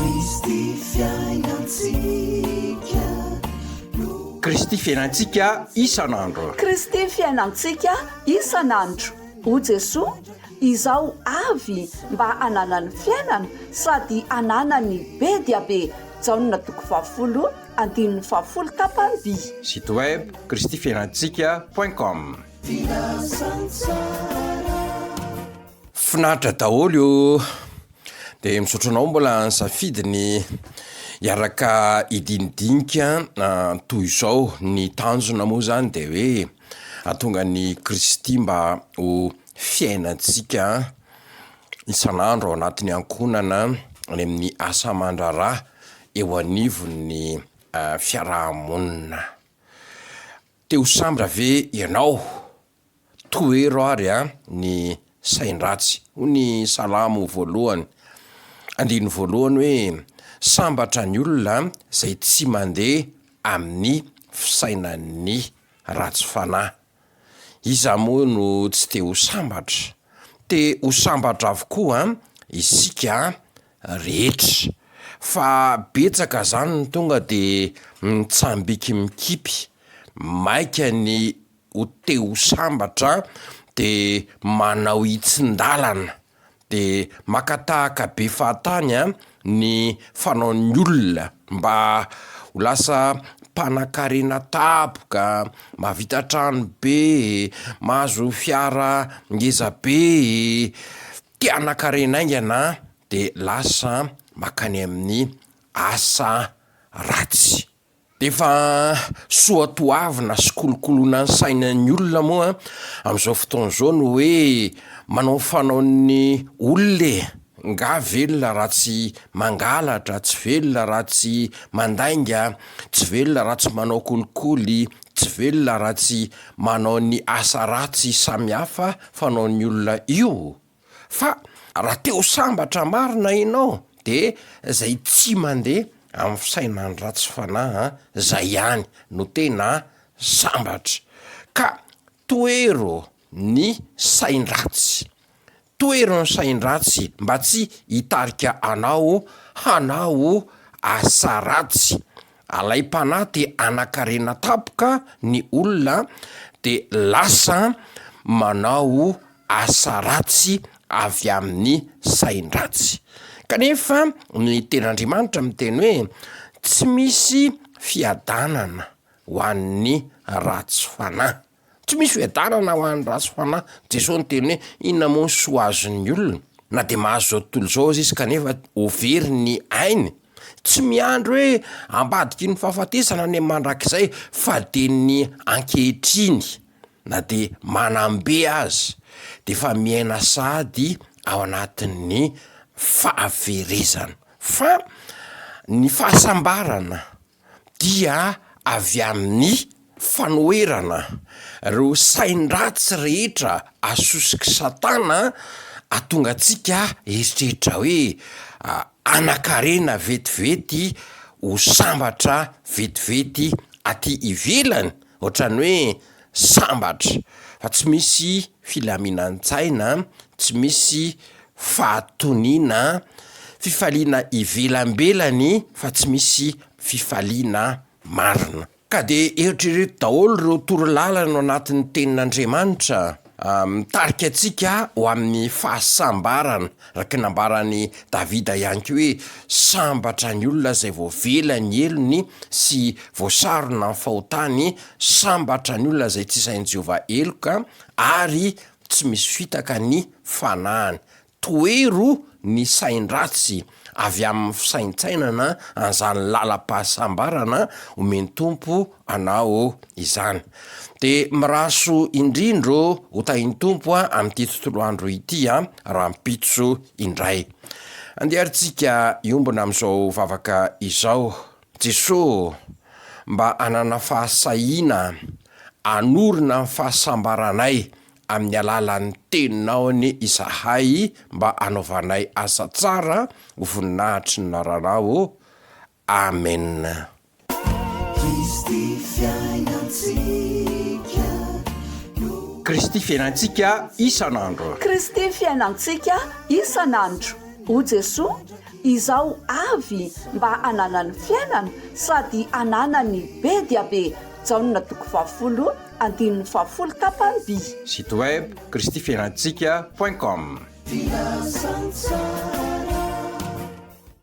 Kristy fiainantsika no. Kristy fiainantsika isan'andro. Kristy fiainantsika isan'andro. O Jesoa, Izaho avy mba hananany fiainana sady hananany be dia be. Jaona toko fahafolo andininy fahafolo tapany by. Site web kristifiainantsika point com. Finaritra daholo o! Dia misaotra anao mbola nisafidy ny hiaraka hidinidinika toy izao. Ny tanjona moa zany dia hoe hahatonga an'i Kristy mba ho fiainantsika isan'andro ao anatin'ny ankohonana, any amin'ny asa aman-draharaha eo anivon'ny fiaraha-monina. Te ho sambra ve ianao? Tohero ary ny sain-dratsy. Hoy ny Salamo voalohany, andininy voalohany hoe, Sambatra ny olona izay tsy mandeha amin'ny fisainan'ny ratsy fanahy. Iza moa no tsy te ho sambatra? Te ho sambatra avokoa isika rehetra. Fa betsaka zany ny tonga de mitsambiky mikipy, maika ny ho te ho sambatra de manao hitsin-dalana, de maka tahaka be fahatany ny fanaon'ny olona mba ho lasa mpanan-karena tapoka, mahavita trano be, mahazo fiara ngeza be, te hanan-karena haingana de lasa mankany amin'ny asa ratsy. Efa soatoavina sy kolokoloina ny sainan'ny olona moa amin'izao fotoana izao ny hoe manao ny fanaon'ny olona e! Nga velona raha tsy mangalatra, tsy velona raha tsy mandainga, tsy velona raha tsy manao kolikoly, tsy velona raha tsy manao ny asa ratsy samihafa fanaon'ny olona io. Fa raha te ho sambatra marina ianao de zay tsy mandeha amin'ny fisainan'ny ratsy fanahy zay ihany no tena sambatra. Ka tohero ny sain-dratsy, tohero ny sain-dratsy mba tsy hitarika anao hanao asa ratsy. Alaim-panahy te hanan-karena tampoka ny olona de lasa manao asa ratsy avy amin'ny sain-dratsy. Kanefa ny Tenin'Andriamanitra miteny hoe tsy misy fiadanana ho an'ny ratsy fanahy. Tsy misy fiadanana ho an'ny ratsy fanahy. Jesosy niteny hoe inona moa ny soa azon'ny olona na dia mahazo izao tontolo izao aza izy kanefa ho very ny ainy. Tsy miandry hoe ambadiky ny fahafatesana any amin'ny mandrakizay fa dia ny ankehitriny. na dia manam-be aza dia efa miaina sahady ao anatin'ny fahaverezana fa ny fahasambarana dia avy amin'ny fanoherana ireo sain-dratsy rehetra asosiky satana ahatonga antsika hieritreritra hoe hanan-karena vetivety ho sambatra vetivety aty ivelany. Ohatran'ny hoe sambatra fa tsy misy filaminan-tsaina, tsy misy fahatoniana, fifaliana ivelambelany fa tsy misy fifaliana marina. Ka dia eritrereto daholo ireo torolalana ao anatin'ny tenin'Andriamanitra mitarika antsika ho amin'ny fahasambarana, araka ny nambaran'i Davida ihany koa hoe sambatra ny olona izay voavela ny helony sy voasarona ny fahotany, sambatra ny olona izay tsy isain'i Jehovah heloka ary tsy misy fitaka ny fanahiny. Tohero ny sain-dratsy avy amin'ny fisaintsainana an'izany lalam-pahasambarana omen'ny Tompo anao izany. Dia miraso indrindra ô, ho tahin'ny Tompo amin'ity tontolo andro ity rahampitso indray. Andeha ary tsika hiombona amin'izao vavaka izao. Jesoa ô, mba hanana fahasahiana hanorina ny fahasambaranay amin'ny alalan'ny teninao anie izahay mba hanaovanay asa tsara ho voninahitry ny anaranao. Amen. Kristy fiainantsika no. Kristy fiainantsika isan'andro. Kristy fiainantsika isan'andro. O Jesoa. Izaho avy mba hananany fiainana sady hananany be dia be. Jaona toko fahafolo, andininy fahafolo tapany by. Site web, kristifiainantsika point com. Filazantsara.